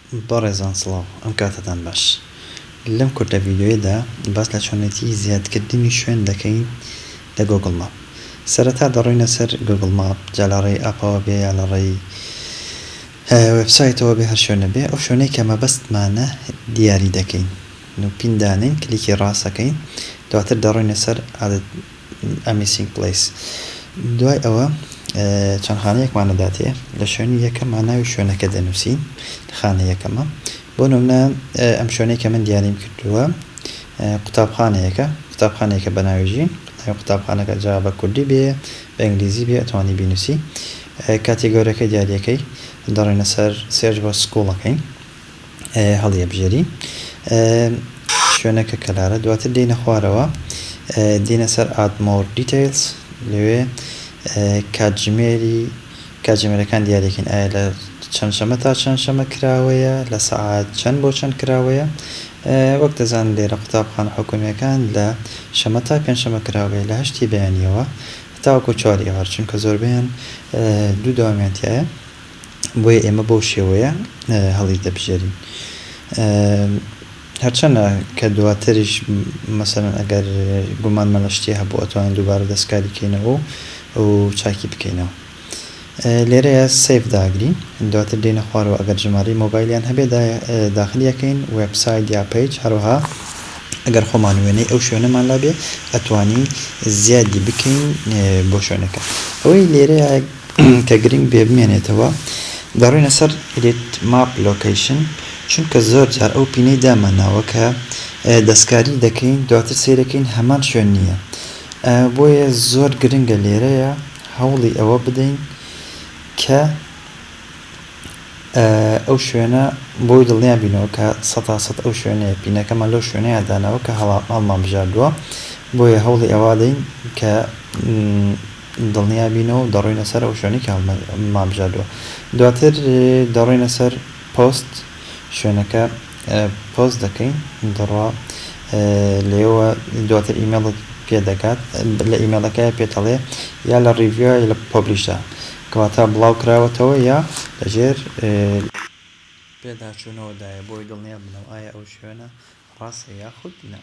بەڕێزان سڵاو ئەم کاتەتان باش لەم کورتە ڤیدیۆیەدا باس لە چۆنێتی زیادکردنی شوێن دەکەین لە گۆگڵ ماپ سەرەتا دەڕۆینە سەر گۆگڵ ماپ جا لە ڕێی ئاپەوە بێ یا لە ڕێی وێبسایتەوە بێ هەر شوێنە بێ ئەو شوێنەی کە مەبەستمانە دیاری دەکەین و pin دانێین کلیکی ڕاستەکەین دواتر دەڕۆینە سەر add a missing place دوای ئەوە چەند خانەیەکمان ئەداتێ لە شوێنی یەکەما ناوی شوێنەکە دەنووسین خانە یەکەمە بۆ نمونە ئەم شوێنەی کە من دیاریم کردووە قوتابخانەیەکە قوتابخانەیەکە بە ناوی ژین ناوی قوتابخانەکە جا بە کوردی بێ بە ئینگلیزی بێ ئەتوانی بینوسی category ەکەی دیاریەکەی دەڕێنە سەر search بۆ school ەکەین هەڵیەبژێری شوێنەکە کەلارە دواتر دێینە خوارەوە دێینە سەر add more details لەوێ کاتژمێری کاتژمێرەکان دیارەکەین ئایا لە چەند شەمە تا چەند شەمە کراوەیە لە سەعات چەند بۆ چەند کراوەیە وەک دەزانن لێرە قوتابخانە حکومیەکان لە شەمە تا پێنجشەمە کراوەیە لە هەشتی بەیانیەوە تاوەکو چواری ئێوار چونکە زۆربەیان دوو دەوامیان تایە بۆیە ئێمە بەو شێوەیە هەڵی دەبژێرین هەرچەنە کە دواتریش مەسەلەن ئەگەر گومانمان لە شتێ هەبوو ئەتوانین دووبارە دەستکاری کەینەوە و چاکی بکەینەوە لێرەیە save داگرین دواتر دێنە خوارەوە ئەگەر ژمارەی مۆبایلیان هەبێ داخلی ئەکەین وێبسایت یا page هەروەها ئەگەر خۆمان وێنەی ئەو شوێنەمان لابێ ئەتوانین زیادی بکەین بۆ شوێنەکە ئەوەی لێرەیە کە گرنگ بێ بمێنێتەوە دەڕۆینە سەر Edit Map Location چونکە زۆر جار ئەو pin ەی دامانناوە کە دەستکاری دەکەین دواتر سەیرەکەین هەمان شوێن نییە بۆیە زۆر گرنگە لێرەیە هەوڵی ئەوە بدەین کە ئەو شوێنە بۆی دڵنیا بینەوە کە سەتا سەد ئەو شوێنەیە pin ەکەمان لەو شوێنەیە داناوە کە هەڵمان بژاردووە بۆیە هەوڵی ئەوە دەین کە دڵنیا بینەوە و دەڕۆینە سەر ئەو شوێنەی کە هەڵمان بژاردووە دواتر دەڕۆینە سەر پۆست شوێنەکە پۆست دەکەین دەڕوا لێوە دواتر ئیمێڵت پێ دەگات لە ئیمێڵەکەی پێت ئەڵێ یا لە review یا لە publish ە کەواتە بڵاو کراوەتەوە یا لەژێر پێداچوونەوەدایە بۆی دڵنیا بنەوە ئایا ئەو شوێنە ڕاستە یاخود نا.